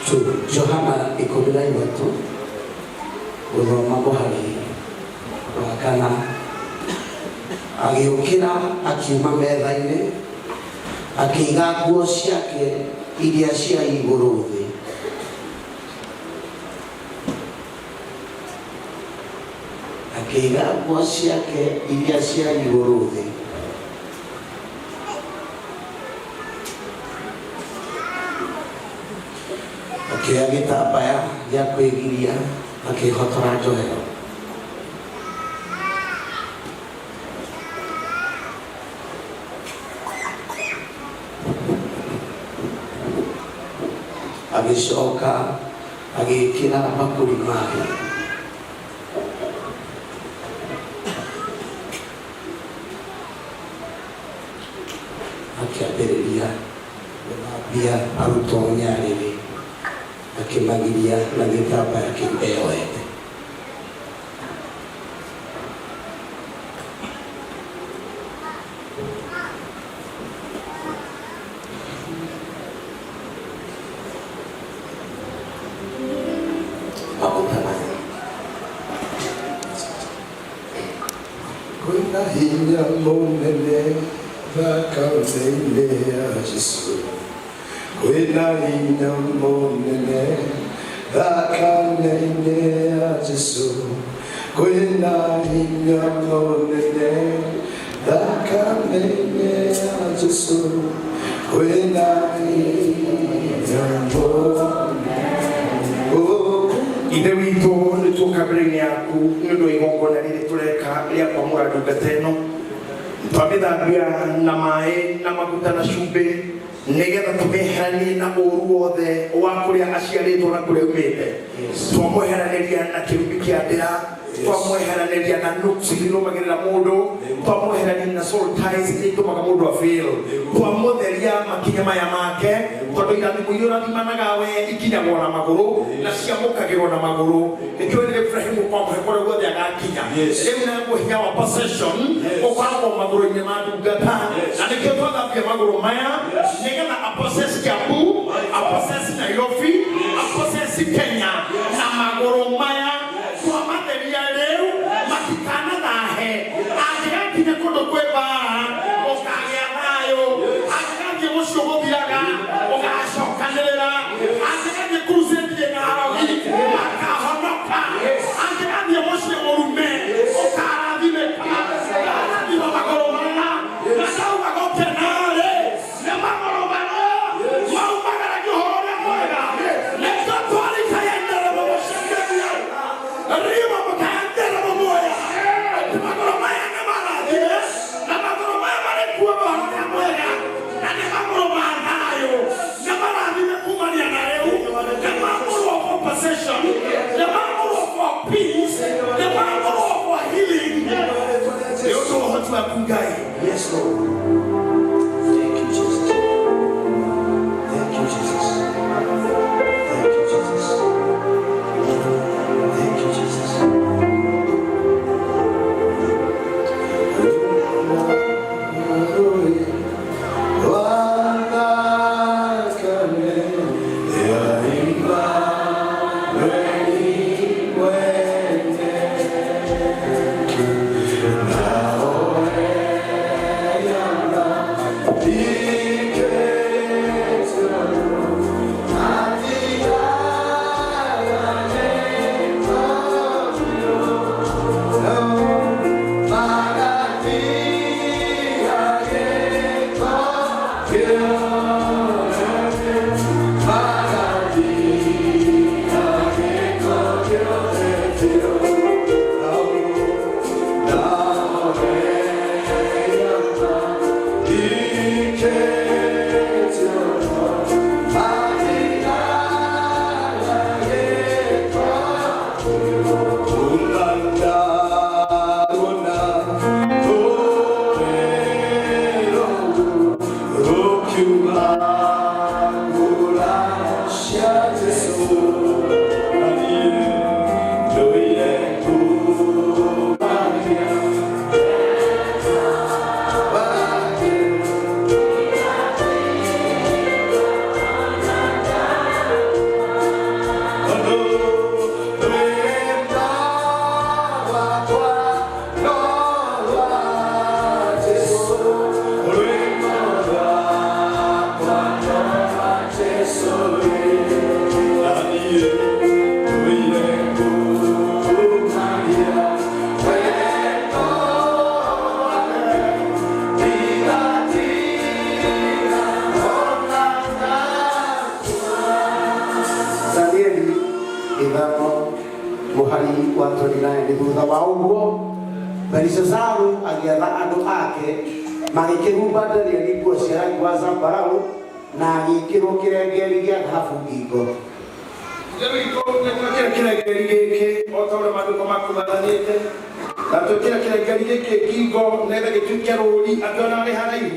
2. Johana 13 gũthoma mũhari wa kana. Agĩũkĩra akiuma metha-inĩ, akĩiga nguo ciake iria cia igũrũ thĩ. Akĩiga nguo ciake iria cia igũrũ thĩ. Akĩoya gĩtambaya gĩa kwĩgiria akĩhotora njohero. Agĩcoka agĩĩkĩra mbakũri maaĩ. Akĩambĩrĩria gũthambia arutwo nyarĩrĩ, akĩmagiria na gĩtambaya kĩu eyohete. Maguta maya. Kwĩna hinya mũnene thakame-inĩ ya Jesũ. Kwĩna hinya mũnene thakame-inĩ ya Jesũ. Kwĩna hinya mũnene thakame-inĩ ya Jesũ. Kwĩna hinya mũnene. Oh, Ithe witũ, nĩ tuoka mbere-inĩ yaku nĩ ũndũ wa igongona rĩrĩ tũreka rĩa kwamũra ndungata ĩno. Twamĩthambia na maĩ na maguta na cumbĩ nĩgetha tũmĩeheranie na ũru wothe wa kũrĩa aciarĩtwo na kũrĩa aumĩte. Twamweheranĩria na kĩrumi kĩa ndĩra, twamweheranĩria na nuksi iria irũmagĩrĩra mũndũ, twamweherania na soul ties iria itũmaga mũndũ a fail, twamũtheria makinya maya make, tondũ irathimo iria ũrathimanaga we ikinyagwo na magũrũ na ciamũkagĩrwo na magũrũ. Nĩkĩo rĩrĩa Ibrahimu kwamũhe kũrĩa guothe agakinya. Rĩu naguo hinya wa possession ũkoragwo magũrũ-inĩ ma ndungata, na nĩkĩo twathambia magũrũ maya nĩgetha a possess Kiambu, a possess Nairobi, a possess Kenya na magũrũ maya twamatheria rĩu matikanathahe. Angĩgakinya kũndũ kwĩ mbara ũkagĩa thayũ, angĩgathiĩ mũciĩ ũgũthiraga ũgacokanĩrĩra, angĩgathiĩ crusade ĩna arogi makahonoka, angĩgathiĩ mũciĩ mũrume ũkarathimĩka. Ndarathima magũrũ maya na ndauga gũkena-rĩ, nĩ magũrũ marĩa maumagaragia ũhoro ũrĩa mwega. Nĩkĩo twarikayenderemo mũcenjeria riuma mũkayenderemo muoya atĩ magũrũ maya nĩ marathime na magũrũ maya marĩ kuo ũhoro ũrĩa mwega na nĩ magũrũ ma thayũ nĩ marathime kumania na rĩu, nĩ magũrũ for possession, nĩ magũrũ for peace, nĩ magũrũ for healing, nĩ ũndũ wa ũhoti waku Ngai. Yes, Lord. Thank you, Jesus. Thank you, Jesus. Thank you, Jesus. Thank you, Jesus. Jesu na niĩ ndũire ngũmagia wendo wake ndigatiga ona Danieli ithano mũhari wa 29. Thutha wa ũguo Belishazaru agĩatha andũ ake magĩkĩhumba Danieli nguo cia rangi wa zambarau na agĩĩkĩrwo kĩrengeri gĩa thahabu ngingo. Twĩkĩra kĩrengeri gĩkĩ o ta ũrĩa maandĩko maku mathanĩte, na twĩkĩra kĩrengeri gĩkĩ ngingo nĩgetha gĩtuĩke rũũri atĩ ona arĩ haraihu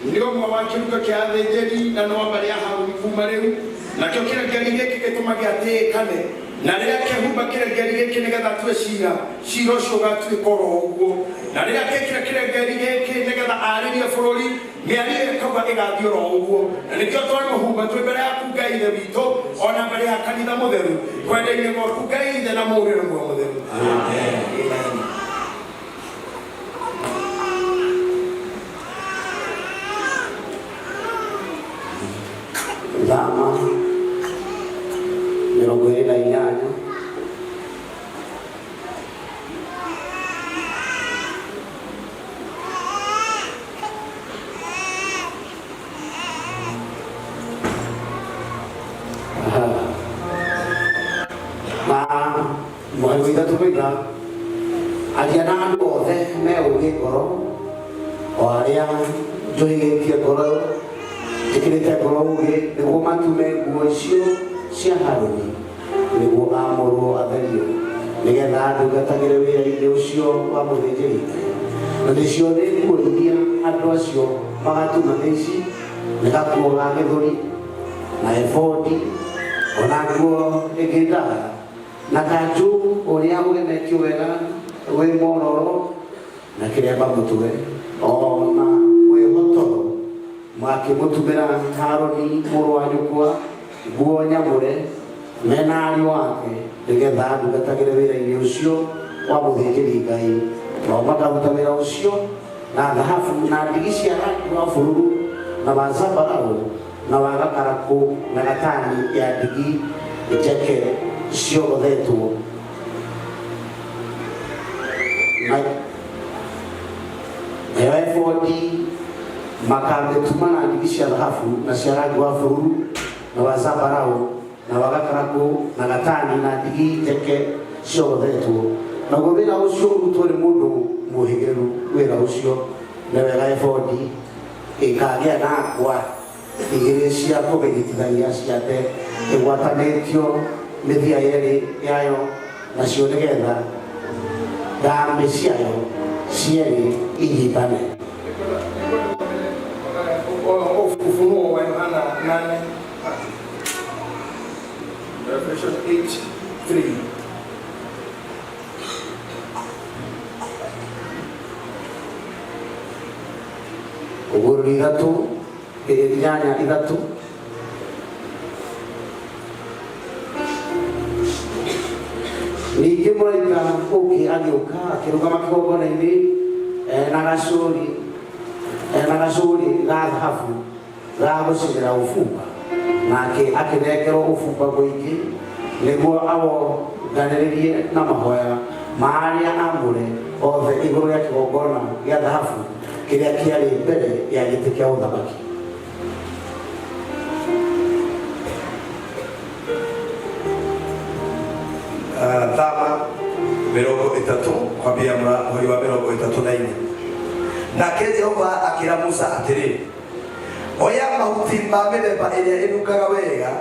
nĩ ũmwe wa kĩruka kĩa athĩnjĩri na nĩ wa mbarĩ ya Harũni kuma rĩu. Nakĩo kĩrengeri gĩkĩ gĩtũmage atĩĩkane, na rĩrĩa akehumba kĩrengeri gĩkĩ nĩgetha atue cira, cira ũcio ũgatuĩka oro ũguo. Na rĩrĩa akekĩra kĩrengeri gĩkĩ nĩgetha arĩrie bũrũri, mĩario ĩkauga ĩgathiĩ oro ũguo. Na nĩkĩo twamũhumba twĩ mbere yaku Ngai Ithe witũ, ona mbere ya kanitha mũtheru, kwenda-inĩ gwaku Ngai Ithe na Mũriũ na Muoyo Mũtheru. Amen. Thama 28. Aha. Na mũhari wa ithatũ koiga, aria na andũ othe me ũũgĩ ngoro, o arĩa njũhĩgĩtie ngoro, njĩkĩrĩte ngoro ũũgĩ, nĩguo matume nguo icio cia Harũni, nĩguo amũrwo atherio, nĩgetha ndungatagĩre wĩra-inĩ ũcio wa mũthĩnjĩri Ngai. Na nĩcio nĩ nguo iria andũ acio magatuma nĩ ici: nĩ gakuo ga gĩthũri, na ebodi, ona nguo ĩngĩ ndaya, na kanjũ ũrĩa ũgemetio wega wĩ mororo, na kĩremba mũtwe, ona mwĩhotoro. Makĩmũtumĩra Harũni mũrũ wa nyũkwa nguo nyamũre mena ariũ ake, nĩgetha ndungatagĩre wĩra-inĩ ũcio wa mũthĩnjĩri Ngai. Nao makaruta wĩra ũcio na thahabu na ndigi cia rangi wa bururu na wa zambarau na wa gakarakũ na gatani ya ndigi njeke ciogothetwo, na nayo ebodi makamĩtuma na ndigi cia thahabu na cia rangi wa bururu na wa zambarau na wa gakarakũ na gatani na ndigi njeke ciogothetwo. Naguo wĩra ũcio ũrutwo nĩ mũndũ mũhĩgĩru wĩra ũcio. Nĩ wega ebodi ĩkagĩa na ngwa igĩrĩ cia kũmĩnyitithania ciande ĩgwatanĩtio mĩthia yerĩ yayo nacio, nĩgetha ndamĩ ciayo cierĩ inyitane. Ufunuo wa Yohana 8, Revelation 8:3. Ũguo ithatũ 8:3. Ningĩ mũraika ũngĩ agĩũka akĩrũgama kĩgongona-inĩ ena gacũrĩ ga thahabu ga gũcinĩra ũbumba, nake akĩnengerwo ũbumba mũingĩ nĩguo awonganĩrĩrie na mahoya ma arĩa amũre othe igũrũ rĩa kĩgongona gĩa thahabu kĩrĩa kĩarĩ mbere ya gĩtĩ kĩa ũthamaki. Thama 30 kwambia mũhari wa 34. Nake Jehova akĩra Musa atĩrĩ, oya mahuti ma mĩthemba ĩrĩa ĩnungaga wega,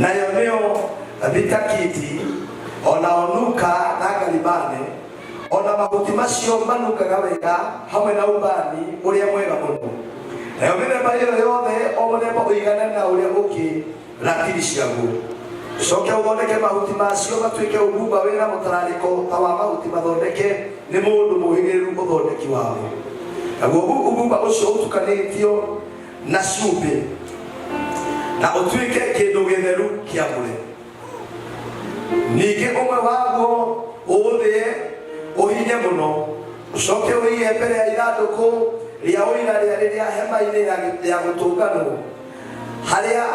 nayo nĩyo thitakiti, ona onuka na ngarimane, ona mahuti macio manungaga wega, hamwe na ubani ũrĩa mwega mũno, nayo mĩthemba ĩyo yothe o mũthemba ũigane na ũrĩa ũngĩ ratiri ciaguo. Ũcoke ũthondeke mahuti macio matuĩke ũbumba wĩna mũtararĩko ta wa mahuti mathondeke nĩ mũndũ mũhĩgĩrĩru ũthondeki wamo, naguo ũbumba ũcio ũtukanĩtio na cumbĩ, na ũtuĩke kĩndũ gĩtheru kĩamũre. Ningĩ ũmwe waguo ũũthĩe ũhinye mũno, ũcoke ũige mbere ya ithandũkũ rĩa ũira rĩa rĩrĩa hema-inĩ ya gũtũnganwo. Harĩa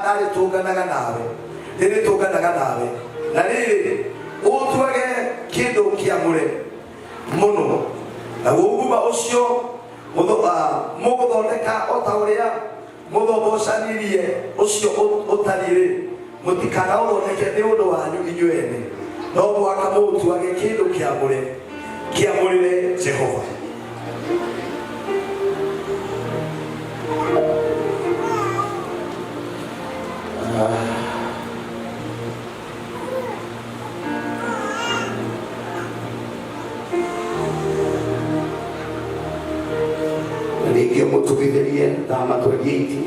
ndarĩtũnganaga nawe, rĩrĩtũnganaga nawe. Na rĩrĩ, ũũtuage kĩndũ kĩamũre mũno. Naguo ũbumba ũcio mũgũthondeka o ta ũrĩa mũthombocanirie ũcio ũtariĩ-rĩ, mũtikanaũthondeke nĩ ũndũ wanyu inyuĩ ene, no mũhaka mũũtuage kĩndũ kĩamũre, kĩamũrĩre Jehova. Na ningĩ ũmũtumithĩrie thama 28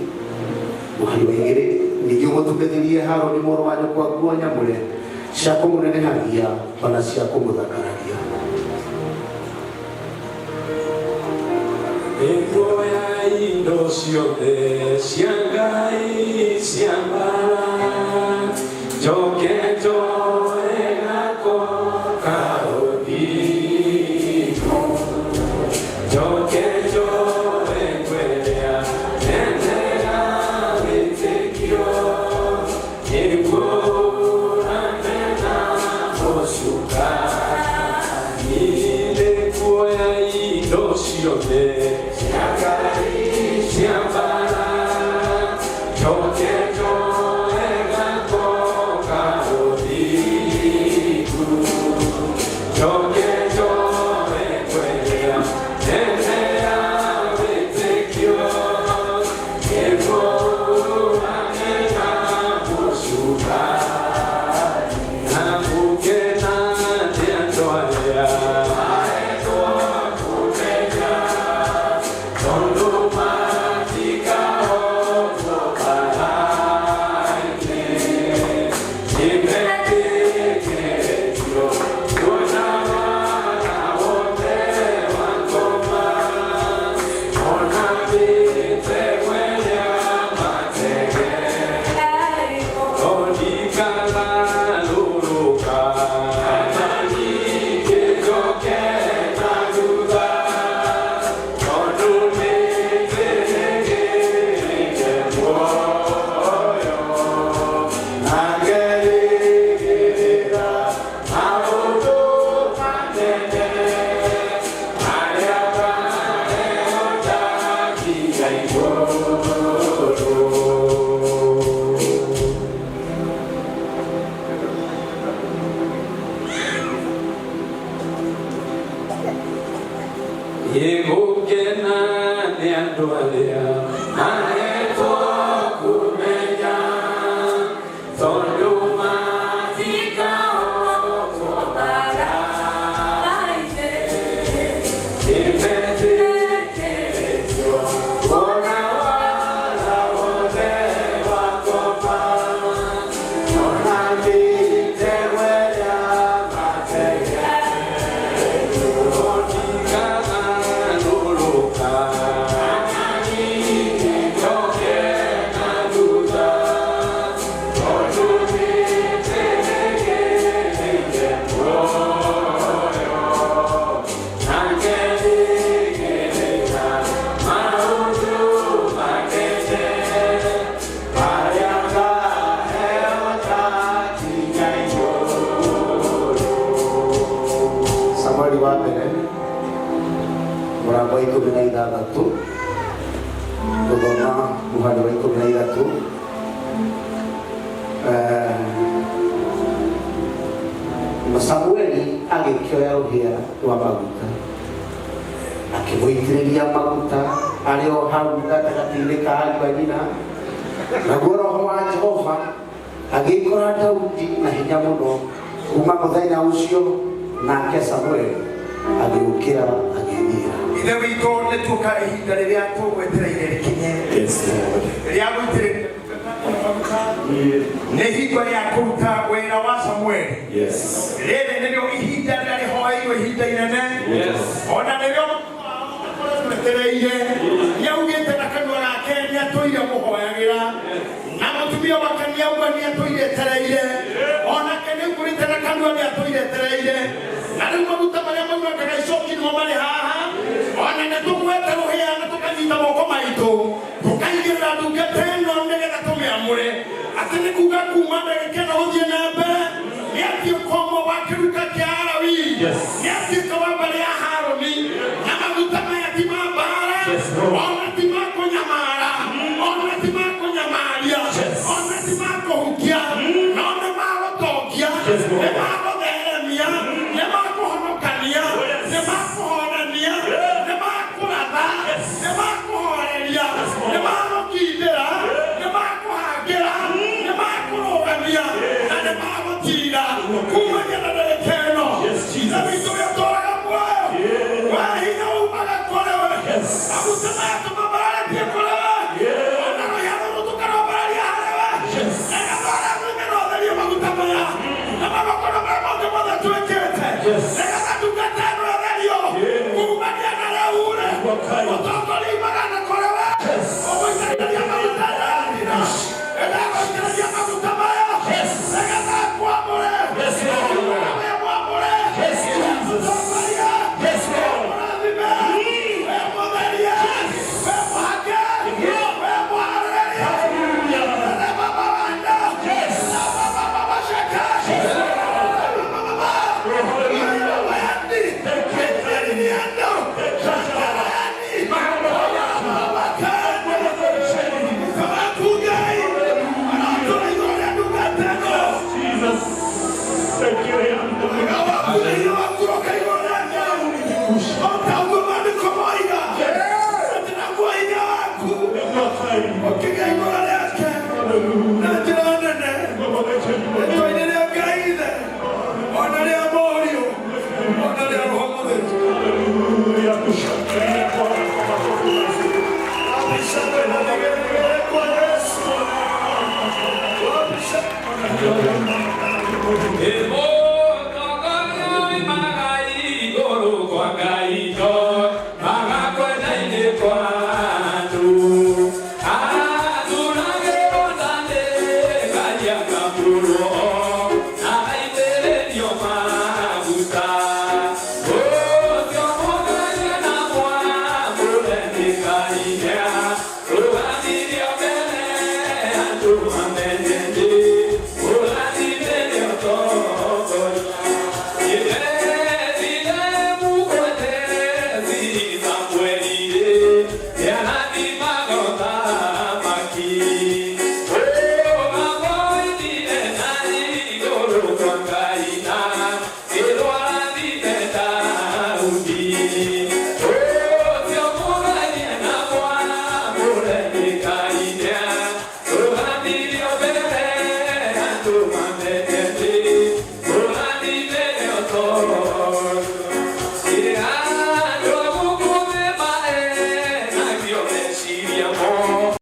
mũhari wa igĩrĩ. Ningĩ ũmũtumithĩrie Harũni mũrũ wa nyũkwa nguo nyamũre cia kũmũnenehagia ona cia kũmũthakaragia. Nĩnguoya indo ciothe cia Ngai cia mbara, njoke njoe gako ka ũthingu, njoke njoe ngwea nene ya wĩtĩkio, nĩguo hũrane na mũcukani. Nĩnguoya indo ciothe cia Ngai cia mbara, njoke njoe gako ka ũthingu, njoke njoe ngwea nene ya wĩtĩkio, nĩguo hũrane na mũcukani. Na gũkena nĩ andũ arĩa mahetwo kũmenya, tondũ matikahotwo mbara-inĩ. Nĩmetĩkĩtio kuona wara wothe wa ngoma, ona mĩtego ĩrĩa mategeete. Onikarũrũka na ningĩ njoke na thutha, tondũ nĩnjĩrĩgĩrĩire muoyo, na ngerĩgĩrĩra maũndũ manene marĩa ngaheo ndakinya igũrũ. Nĩgũkena nĩ andũ arĩa mahetwo kũmenya, tondũ matikahotwo mbara-inĩ. Nĩmetĩkĩtio kuona wara wothe wa ngoma, ona mĩtego ĩrĩa mategeete. Onikarũrũka na ningĩ njoke na thutha, tondũ nĩnjĩrĩgĩrĩire muoyo, na ngerĩgĩrĩra maũndũ manene marĩa ngaheo ndakinya igũrũ. Samueli wa mbere mũrango wa 16, gũthoma mũhari wa 13. Samueli agĩkĩoya rũhĩa rwa maguta, akĩmũitĩrĩria maguta arĩ o hau gatagatĩ-inĩ ka ariũ a nyina. Naguo Roho wa Jehova agĩkora Daudi na hinya mũno kuma mũthenya ũcio, nake Samueli agĩũkĩra agĩthiĩra. Ithe witũ, nĩ tuoka ihinda rĩrĩa tũgwetereire rĩkinye rĩa gũitĩrĩria maguta. Nĩ hingo ya kũruta wĩra wa Samueli. Rĩrĩ nĩrĩo ihinda rĩrĩa rĩhoeirwo ihinda inene, ona nĩrĩo twetereire. Nĩaugĩte na kanua gake nĩatũire mũhoyagĩra, na mũtumia wake nĩauga nĩatũire etereire, onake nĩaugũrĩte na kanua nĩatũire etereire. Na rĩu maguta marĩa maunangaga icoki nĩmo marĩ haha, ona nĩ tũgwete rũhĩa na tũkanyita moko maitũ. Tũkaigĩrĩra ndungata ĩno nĩgetha tũmĩamũre atĩ nĩ kuga kuma ndagĩka ĩno gũthiĩ na mbere nĩ atuĩka ũmwe wa kĩruka kĩa Alawi, nĩ atuĩka wa mbarĩ ya Harũni, na maguta maya ti ma mbara, ona ti ma kũnyamara, ona ti ma kũnyamaria, ona ti ma kũhukia, no nĩ ma gũtongia, nĩ ma gũtheremia, nĩ ma kũhonokania, nĩ ma kũhonania, nĩ ma kũratha, nĩ ma kũhoreria, nĩ ma gũkindĩra, nĩ ma kũhangĩra, nĩ ma kũrũgamia, na nĩ ma gũtira kumagia na ndagĩka ĩno. Na witũ ũrĩa ũtũũraga muoyo, we hinya umaga kũrĩ we, maguta maya tũmambararĩtie kũrĩ we, ona rũhĩa rũrũ tũkarũambararia harĩ we, nĩgetha ũrĩa na ũtherie maguta maya na magongona marĩa mangĩ mothe twĩkĩte, nĩgetha ndungata ĩno ĩtherio kumagia na rĩu-rĩ, ũtongoria umaga na kũrĩ we, ũgũitĩrĩria maguta ĩndagũitĩrĩria maguta maya nĩgetha ngwamũre, wĩ mwamũre, mũtongoria, mũrathime, wĩ mũtherie, wĩ mũhake, wĩ mũharĩrĩrie, na baba wanda, na baba baba shaka, na njĩra nene rĩtwa-inĩ rĩa Ngai Ithe, ona rĩa Mũriũ, ona rĩa Roho Mũtheru. Wapi na vigelegele kwa Yesu? Wapi shangwe? Oh,